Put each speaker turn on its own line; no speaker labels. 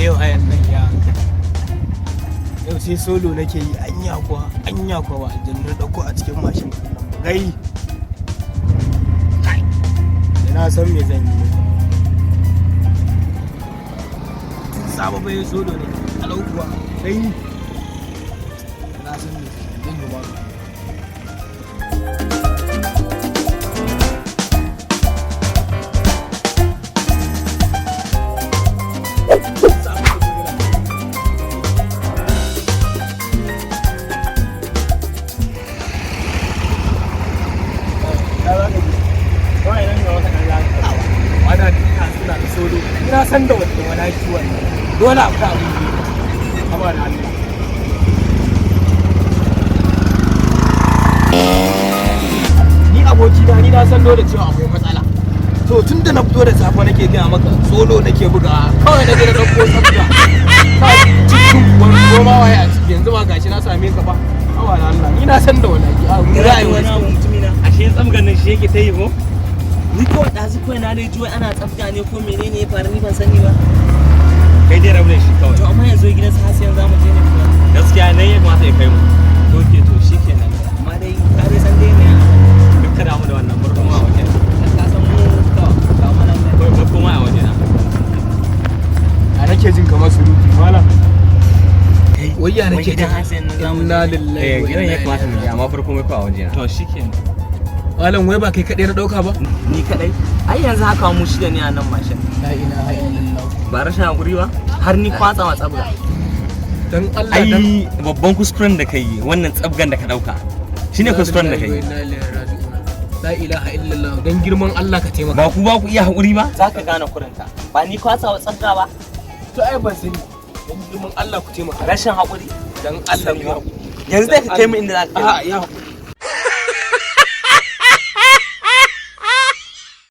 Yau hayan nan ya yau sai solo nake yi. Anya kuwa, anya kuwa ba aljannu na dauko a cikin mashin ɗin nan ba. Gai kai, na san me zan yi. Tun saba bai solo ne alau kuwa. Kai, na san me zan yi ba. Ina san da wata wani kiwon dole a fita abin ne amma da Allah. Ni abokina, ni na san dole cewa akwai matsala. To tun da na fito da safe nake gaya maka, solo nake buga. Kawai na je na ɗauko sabga ta cikin wani goma waye a ciki. Yanzu ba gashi na same ka ba. Awa da Allah, ni na san da wani a mu za a yi
wani abu mutumina.
Ashe tsamgan nan shi yake ta yi ko?
Ni kawai ɗazu kawai na dai juwai ana tsafta ne ko menene ya faru, ni ban sani ba.
Kai dai rabu da shi kawai.
To amma yanzu gidan su Hasiyan za mu je ne kuwa?
Gaskiya nan ya kamata ya kai mu.
Ok, to shikenan. Amma dai ka dai san dai ne.
Duk ka damu da wannan, bar kuma a waje.
Ka san mu to ga mu nan ne.
Bar kuma a waje na.
A nake jin kamar surutu malam. Wai ya
Wai
nake
gidan
jin
Hasiyan nan za mu je
inna
ne?
lillahi
Eh,
wa
gidan
inna
ya kamata mu je,
ilaihi.
amma farko mai ko a waje na.
To shikenan.
Malam, wai ba kai kaɗai na ɗauka ba?
Ni kadai? Ai yanzu haka mu shida ne a nan mashin.
La ilaha illallah.
Ba rashin hakuri ba? Har ni kwatsa wa tsabga.
Dan Allah dan
Ai babban kuskuren da kai, wannan tsabgan da ka dauka shine kuskuren da kai.
La ilaha illallah, dan girman Allah ka taimaka.
Ba ku ba ku iya hakuri ba.
Za ka gane kurinka. Ba ni kwatsa wa tsabga ba?
To ai ban sani. Dan girman Allah ku taimaka.
Rashin hakuri.
Dan Allah ku.
Yanzu dai ka kai mu inda za ka kai mu.
A'a, ya hakuri.